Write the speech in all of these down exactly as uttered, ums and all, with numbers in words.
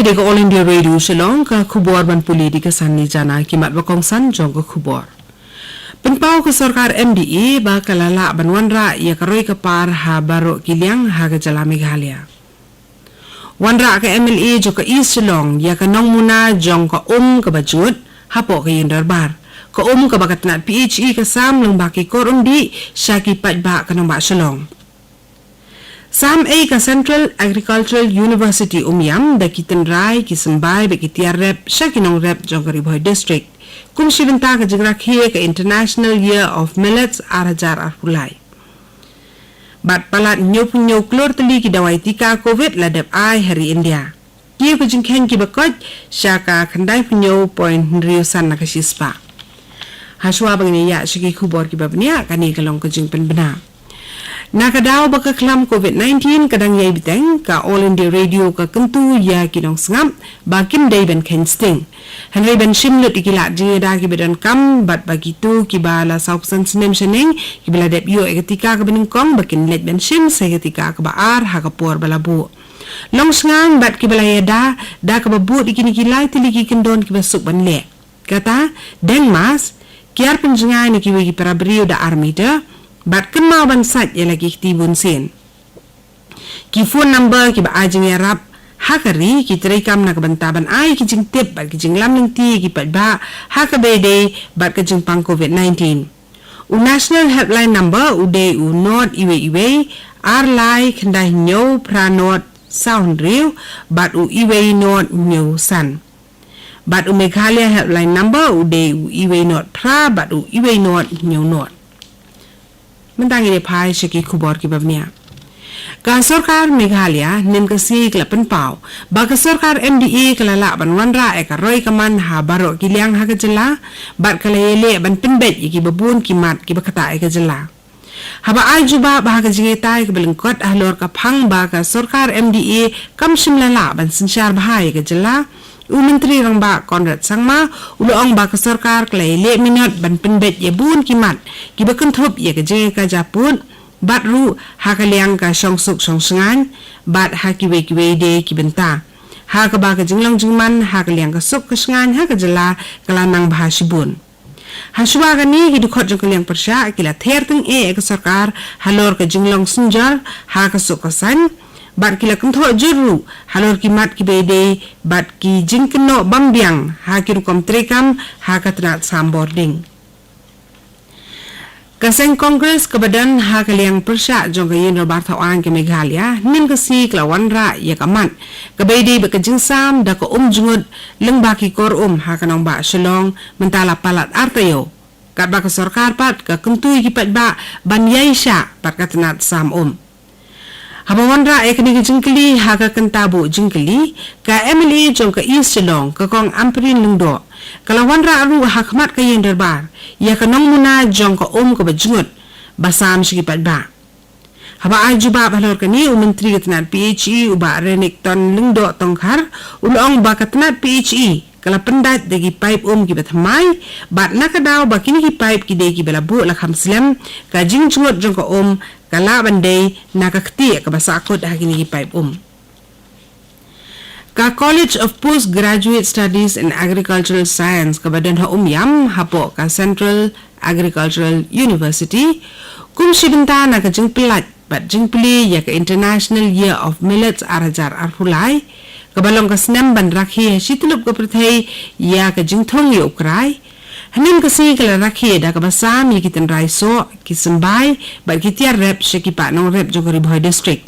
Dei ka All India Radio Shillong, ka khubor ban pule da ka Sanni Jana. Ki mat ba kongsan jong ka khubor. Pynpaw ka sorkar M D A ba ka la lah ban wanrah ïa ka roi ka par ha baroh ki liang ha ka jylla Meghalaya. Wanrah ka M L A jong ka East Shillong ïa ka nongmuna jong ka um kaba jngut hapoh ka ïing dorbar. Ka um kaba ka tnat P H E ka sam lyngba ki kor umdih sha ki paidbah ka nongbah Shillong. Sam ei ka Central Agricultural University Umiam da ki tynrai, ki symbai bad ki tiar rep sha ki nongrep jong ka Ri Bhoi District kum shi bynta ka jingrakhe ka International Year of Millets ar hajar arphew lai. Bad palat hynñiewphew hynñiew klur tylli ki dawai tika Covid la dep ai ha ri India. Kiew ka jingkheiñ kiba koit sha ka khyndai phew hynñiew point hynriew san na ka shispah. Hashwa ba ngin ïa sha ki khubor kiba bniah, kane ka long ka jingpynbna. Na ka daw ba ka khlam Covid nineteen ka dang ïai bteng, ka All India Radio ka kyntu ïa ki nongsngap ba kim dei ban kheiñ sting. Hynrei ban shim lut ïa ki lad jingïada kiba donkam bad ba kito kiba la saw phew san snem shaneng kiba la dep ïoh ïa ka tika kaba nyngkong ba kin leit ban shim sa ïa ka tika kaba ar ha ka por ba la buh. Long shngaiñ bad kiba la ïada da kaba bud ïa kine ki lai tylli ki kyndon kiba suk ban leh. Kata, deng mask, kiar pynjngai na kiwei ki para briew da ar meter, bad kynmaw ban sait ïa la ki kti bunsien. Ki phone number kiba ai jingïarap ha ka ri, ki treikam na ka bynta ban ai ki jingtip bad ki jinglam lynti ïa ki paidbah ha kaba ïadei bad ka jingpang Covid nineteen. U National Helpline Number u dei u nought iwei iwei, ar lai khyndai hynñiew phra nought saw hynriew, bad u iwei nought hynñiew san. Bad u Meghalaya Helpline Number u dei u iwei nought phra bad u iwei nought hynñiew nought. Mynta ngin ïa phai sha ki khubor kiba bniah. Ka sorkar Meghalaya hynnin ka sngi ka la pynpaw ba ka sorkar M D A ka la lah ban wanrah ïa ka roi ka man ha baroh ki liang ha ka jylla, bad ka la ïaleh ban pynbeit ïa kiba bun ki mat kiba ktah ïa ka jylla. Haba ai jubab ha ka jingïatai kaba lyngkot halor ka phang ba ka sorkar M D A kam shym la lah ban synshar bha ïa ka jylla, u Myntri Rangbah Conrad Sangma u la ong ba ka sorkar ka la ïaleh minot ban pynbeit ïa bun ki mat kiba kynthup ïa ka jingïakajia pud, bad ruh ha ka liang ka shongsuk shongshngaiñ, bad ha kiwei kiwei de ki bynta, ha kaba ka jinglong jingman ha ka liang ka suk ka shngaiñ ha ka jylla ka la nang bha shibun. Hashwa kane, ki dkhot jong ka liang pyrshah ki la ther tyngeh ïa ka sorkar halor ka jinglong synjor ha ka suk ka saiñ, bad ki la kynthoh jur ruh halor ki mat kiba ïadei bad ki jingkynnoh bam biang ha ki rukom treikam ha ka tnat sam bording. Ka seng Congress kaba don ha ka liang pyrshah jong ka Ïing Dorbar Thaw Aiñ ka Meghalaya hynnin ka sngi ka la wanrah ïa ka mat kaba ïadei bad ka jingsam da ka um jngut lyngba ki kor um ha ka nongbah Shillong mynta la palat ar taïew, katba ka sorkar pat ka kyntu ïa ki paidbah ban ïaishah bad ka tnat sam um. Haba wanrah ïa kane ka jingkylli ha ka kynta buh jingkylli, ka M L A jong ka East Shillong, ka Kong Ampareen Lyngdoh, ka la wanrah ruh ha khmat ka Ïing Dorbar ïa ka nongmuna jong ka um kaba jngut ba sam sha ki paidbah. Haba ai jubab halor kane, u Myntri ka tnat P H E u Bah Renikton Lyngdoh Tongkhar u la ong ba ka tnat P H E ka la pyndait da ki paip um kiba thymmai, bad na ka daw ba kine ki paip ki dei kiba la buh la kham slem, ka jingjngut jong ka um ka lah ban dei na ka ktieh kaba sahkut ha kine ki paip um. Ka College of Postgraduate Studies in Agricultural Science kaba don ha Umiam hapoh ka Central Agricultural University, kum shi bynta na ka jingpyllait bad jingplie ïa ka International Year of Millets ar hajar arphew lai, kaba long ka snem ban rakhe ha shi tyllup ka pyrthei ïa ka jingthung ïa u krai, hynnin ka sngi ka la rakhe da kaba sam ïa ki tynrai soh, ki symbai bad ki tiar rep sha ki paid nongrep jong ka Ri Bhoi District.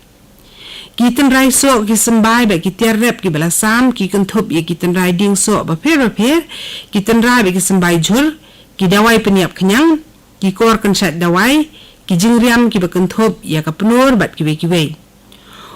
Ki tynrai soh, ki symbai bad ki tiar rep kiba la sam ki kynthup ïa ki tynrai dieng soh bapher bapher, ki tynrai bad ki symbai jhur, ki dawai pynïap khñiang, ki kor kynshait dawai, ki jingriam kiba kynthup ïa ka pnur bad kiwei kiwei.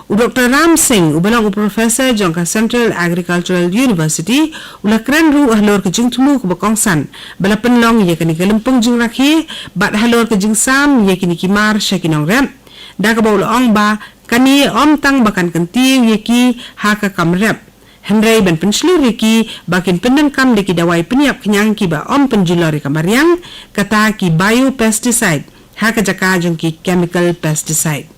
U Doktor Ram Singh, uba long u professor jong ka Central Agricultural University, u la kren ruh halor ka jingthmu kaba kongsan ba la pynlong ïa kane ka lympung jingrakhe bad halor ka jingsam ïa kine ki mar sha ki nongrep, da kaba u la ong ba kane ym tang ba kan kyntiew ïa ki ha ka kam rep, hynrei ban pynshlur ïa ki ba kin pyndonkam da ki dawai pynïap khñiang kiba ym pynjulor ïa ka mariang, kata ki biopesticide ha ka jaka jong ki chemical pesticide.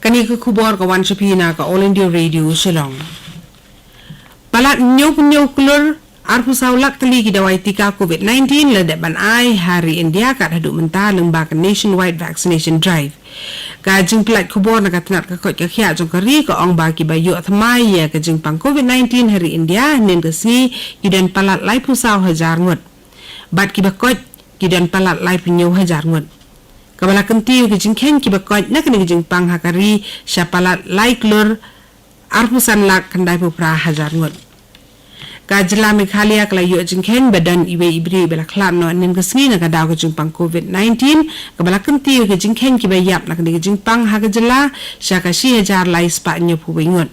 Kane ka khubor ka wan sha phi na ka All India Radio Shillong. Palat hynñiew phew hynñiew klur arphew saw lak tylli ki dawai tika covid nineteen la dep ban ai ha ri India kat haduh mynta lyngba ka nationwide vaccination drive. Ka jingpyllait khubor na ka tnat ka koit ka khiah jong ka ri ka ong ba kiba ïoh thymmai ïa ka jingpang covid nineteen ha ri India hynnin ka sngi ki don palat laiphew saw hajar ngut. Bad kiba koit ki don palat laiphew hynñiew hajar ngut. Kaba la kyntiew ka jingkheiñ kiba koit na kane ka jingpang ha ka ri sha palat lai klur arphew san lak khyndai phew phra hajar ngut. Ka jylla Meghalaya ka la ïoh jingkheiñ ba don iwei i briew ba la khlad noh hynnin ka sngi na ka daw ka jingpang covid nineteen, kaba la kyntiew ka jingkheiñ kiba ïap na kane ka jingpang ha ka jylla sha ka shi hajar lai spah hynñiew phew wei ngut.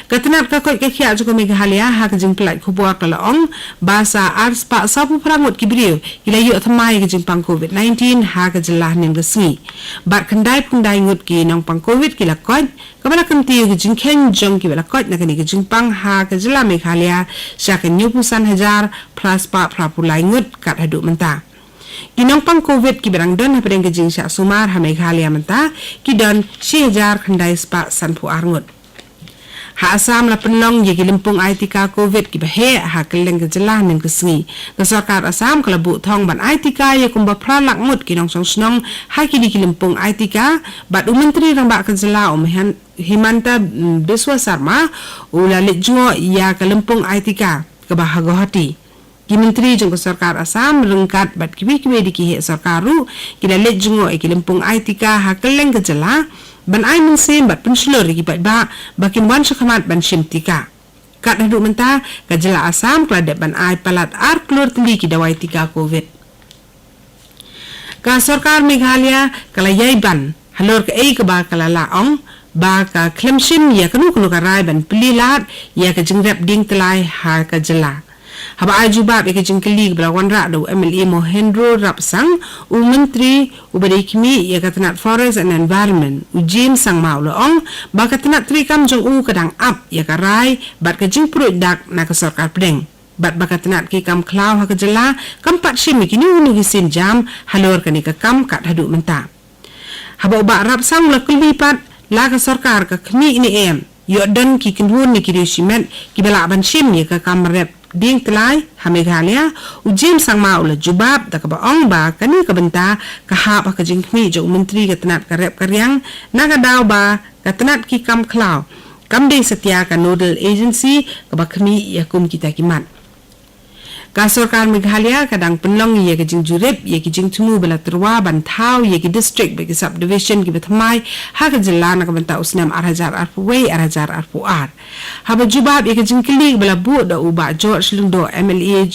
Ka tnat ka koit ka khiah jong ka Meghalaya ha ka jingpyllait khubor ka la ong ba sa ar spah saw phew phra ngut ki briew ki la ïoh thymmai ka jingpang covid nineteen ha ka jylla hynnin ka sngi. Bad khyndai phew khyndai ngut ki nongpang covid ki la koit, kaba la kyntiew ka jingkheiñ jong kiba la koit na kane ka jingpang ha ka jylla Meghalaya sha ka hynñiew phew san hajar phra spah phra phew lai ngut kat haduh mynta. Ki nongpang covid kiba dang don hapdeng ka jingshah sumar ha Meghalaya mynta ki don shi hajar khyndai spah san phew ar ngut. Ha Assam la pynlong ïa ki lympung ai tika covid kiba heh ha kylleng ka jylla hynnin ka sngi. Ka sorkar Assam ka la buh thong ban ai tika ïa kumba phra lak ngut ki nongshong shnong ha kine ki lympung ai tika, bad u Myntri Rangbah ka jylla u Mihan-, Himanta, mm, Biswa Sarma u la leit jngoh ïa ka lympung ai tika kaba ha Guwahati. Ki myntri jong ka sorkar Assam ryngkat bad kiwei kiwei de ki heh sorkar ruh ki la leit jngoh ïa ki lympung ai tika ha kylleng ka jylla ban ai mynsiem bad pynshlur ïa ki paidbah ba kin wan shakhmat ban shim tika. Kat haduh mynta ka jylla Assam ka la dep ban ai palat ar klur tylli ki dawai tika covid. Ka sorkar Meghalaya ka la ïai ban halor kaei kaba ka la lah ong ba ka khlem shim ïa kano kano ka rai ban plie lad ïa ka jingrep dieng tyllai ha ka jylla. Haba ai jubab ïa ka jingkylli kaba la wanrah da u M L A Mohendro Rapsang, u Myntri uba dei khmih ïa ka tnat Forest and Environment u James Sangma u la ong ba ka tnat treikam jong u ka dang ap ïa ka rai bad ka jingpruid dak na ka sorkar pdeng. Bad ba ka tnat ki kam khlaw ha ka jylla kam pat shim ïa kino kino ki sienjam halor kane ka kam kat haduh mynta. Haba u Bah Rapsang u la kylli pat la ka sorkar ka khmih ne em ïoh don ki kynhun ne ki riew shimet kiba lah ban shim ïa ka kam rep dieng tyllai ha Meghalaya, u James Sangma u la jubab da kaba ong ba kane ka bynta ka hap ha ka jingkhmih jong u Myntri ka tnat ka rep ka riang na ka daw ba ka tnat ki kam khlaw kam dei satia ka nodal agency kaba khmih ïa kum kita ki mat. Ka sorkar Meghalaya ka dang pynlong ïa ka jingjurip ïa ki jingthmu ba la tyrwa ban thaw ïa ki district bad ki subdivision kiba thymmai ha ka jylla na ka bynta u snem ar hajar arphew wei ar hajar arphew ar. Haba jubab ïa ka jingkylli ba la buh da u Bah George Lyngdoh M L A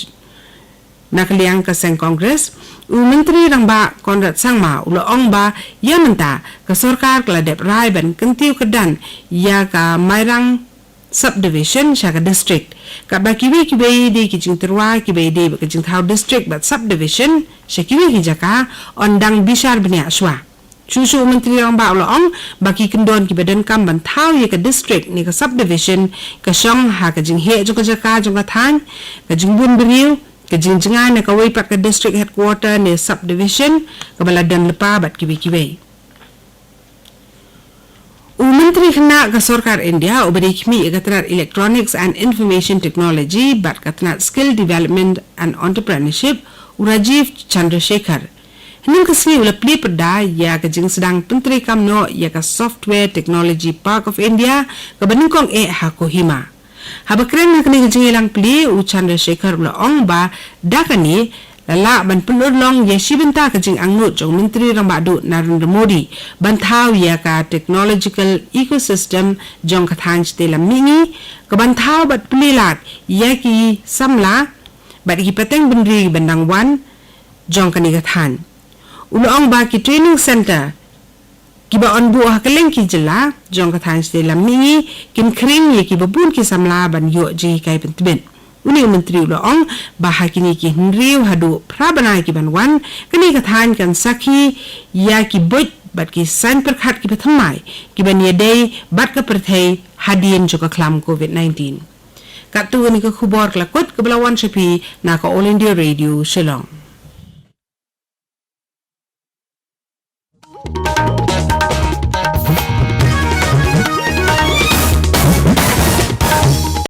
na ka liang ka seng Congress, u Myntri Rangbah Conrad Sangma u la ong ba ïa mynta ka sorkar ka la dep rai ban kyntiew kyrdan ïa ka Mairang subdivision sha ka district. Katba kiwei kiwei de ki jingtyrwa kiba ïadei bad ka jingthaw district bad subdivision sha kiwei ki jaka yn dang bishar bniah shuwa. Shuh shuh u Myntri Rangbah u la ong ba ki kyndon kiba donkam ban thaw ïa ka district ne ka subdivision ka shong ha ka jingheh jong ka jaka jong ka thaiñ, ka jingbun briew, ka jingjngai na kawei pat ka district headquarter ne subdivision kaba la don lypa bad kiwei kiwei. U Myntri Khynnah ka Sorkar India uba dei khmih ïa ka tnat Electronics and Information Technology bad ka tnat Skill Development and Entrepreneurship, u Rajiv Chandrasekhar, hynnin ka sngi u la plie pyrda ïa ka jingsdang pyntreikam noh ïa ka Software Technology Park of India kaba nyngkong eh ha Kohima. Haba kren ha kane ka jingïalang plie, u Chandrasekhar u la ong ba da kane la lah ban pynurlong ïa shi bynta ka jingangnud jong u Myntri Rangbah Duh Narendra Modi ban thaw ïa ka technological ecosystem jong ka thaiñ shatei lam mihngi, ka ban thaw bad plie lad ïa ki samla bad ïa ki pateng bynriew ban dang wan jong kane ka thaiñ. U la ong ba ki training center kiba yn buh ha kylleng ki jylla jong ka thaiñ shatei lam mihngi kin khring ïa kiba bun ki samla ban ïoh jinghikai pyntbit. Une u Myntri u la ong ba ha kine ki hynriew haduh phra bnai ki ban wan, kane ka thaiñ kan sakhi ïa ki buit bad ki saiñ pyrkhat kiba thymmai kiban ïadei bad ka pyrthei hadien jong ka khlam covid nineteen. Katto kane ka khubor ka la kut kaba la wan sha phi na ka All India Radio Shillong.